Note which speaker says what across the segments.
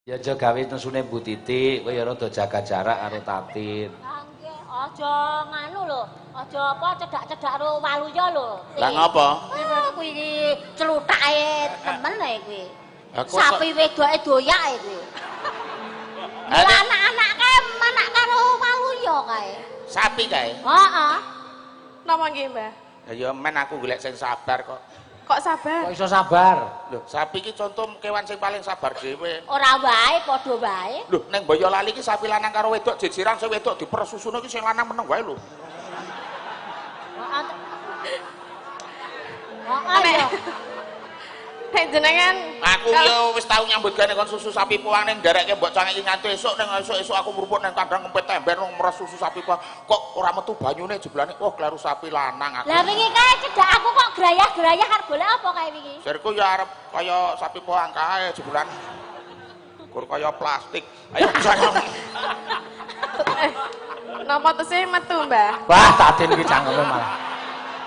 Speaker 1: Ya aja gawe nesune Bu Titik, kowe ya rada jaga jarak karo Tatin.
Speaker 2: Ah nggih, aja nganu lho, aja apa cedak-cedak karo Waluya lho.
Speaker 3: Lah ngapa?
Speaker 2: Ah, kuwi iki cluthake temen ae kuwi.
Speaker 3: Sapi
Speaker 2: wedoke doyake kuwi. Lah anak-anak kae manak karo Waluya kae.
Speaker 3: Sapi kae?
Speaker 2: Heeh.
Speaker 4: Napa nggih, Mbah?
Speaker 3: Ya men aku golek sing sabar kok.
Speaker 4: Kok sabar?
Speaker 1: Kok iso sabar?
Speaker 3: Lho, sapi iki contoh kewan sing paling sabar dhewe.
Speaker 2: Ora wae, padha wae.
Speaker 3: Lho, ning Boyolali iki sapi lanang karo wedok jejeran, sing wedok diperes susune iki sing lanang meneng wae lho.
Speaker 2: Heeh. Heeh.
Speaker 4: Nek jenengan
Speaker 3: aku yo wis tau nyambut gawe kon susu sapi puang ning nderekke mbok cangeki nganti esuk ning esuk-esuk aku mruput ning kandang ngempet ember meres susu sapi puang kok ora metu banyune jeblane oh kleru sapi lanang aku.
Speaker 2: Lah wingi kae cedhak aku kok grayah-grayah arep golek apa kae wingi?
Speaker 3: Jarku ya arep kaya sapi puang kae jebulan. Gur kaya plastik. Ayo sayang.
Speaker 4: Napa tesih metu, Mbah?
Speaker 1: Wah, Tatin iki cangkeme malah.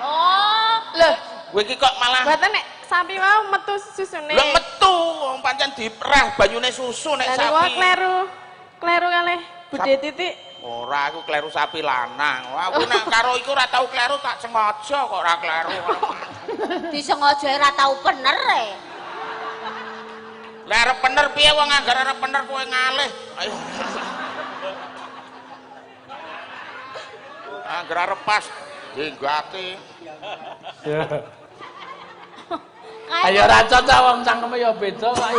Speaker 2: Oh,
Speaker 4: lho,
Speaker 3: kowe iki kok malah
Speaker 4: mboten nek sapi mau metu susune.
Speaker 3: Lho metu, wong pancen diperah banyune susu nek sapi.
Speaker 4: Lah kleru. Kleru kalih Bude Titik.
Speaker 3: Ora, aku kleru sapi lanang. Wah, aku nek karo iku ora tau kleru tak sengaja kok ora kleru.
Speaker 2: Disengaja ora tau bener e.
Speaker 3: Lah arep bener piye wong anggar arep bener kowe ngalih. Ayo. Anggar arep pas dinggati.
Speaker 1: Ayo ora cocok wong cangkeme ya beda kok.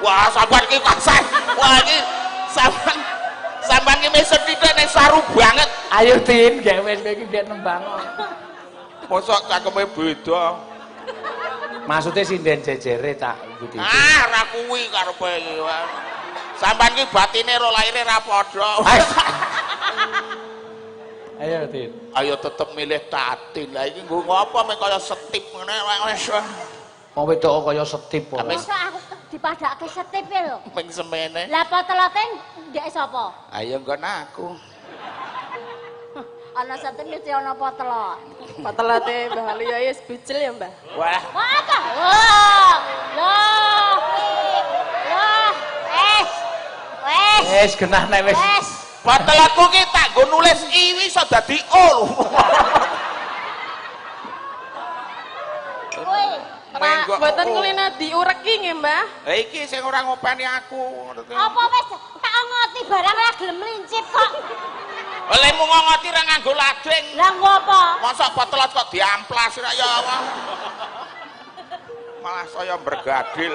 Speaker 3: Wah, sampean iki kasar. Wah, iki sampean iki mesut titik ning saru banget.
Speaker 1: Ayo Tin, gek wis kowe iki gek nembang.
Speaker 3: Mosok cangkeme beda.
Speaker 1: Maksude sinden jejere cak Bu Titik.
Speaker 3: Ah, ora kuwi karepe iki. Sampean iki batine ro laire ra padha.
Speaker 1: Ayo Tin.
Speaker 3: Ayo tetep milih Tatin. Lah iki nggo ngopo mek kaya setip ngene wis.
Speaker 1: Wong wedok kaya setip kok.
Speaker 2: Mosok aku dipadhake setip e lho.
Speaker 3: Ping semene.
Speaker 2: Lah potelote ndek sapa?
Speaker 3: Ayo nggon aku.
Speaker 2: Ana setip mesti ana potelot.
Speaker 4: Potelote Mbah Waluya wis bujel ya, Mbah.
Speaker 3: Wah.
Speaker 2: Wah, ta. Wah. Loh. Loh. Wes. Wes.
Speaker 1: Wes genah nek wis.
Speaker 2: Wes.
Speaker 3: Potelotku ki tak nggo nulis I iso dadi O lho.
Speaker 2: Kuwi
Speaker 4: mboten kulina diureki nggih, Mbah.
Speaker 3: Lah iki sing ora ngopeni aku.
Speaker 2: Apa wis tak ngoti barang ora gelem lincip kok.
Speaker 3: Olehmu ngongoti ra nganggo lading.
Speaker 2: Lah ngopo?
Speaker 3: Mosok potelot kok diamplas ra ya Allah. Malah saya bergadil.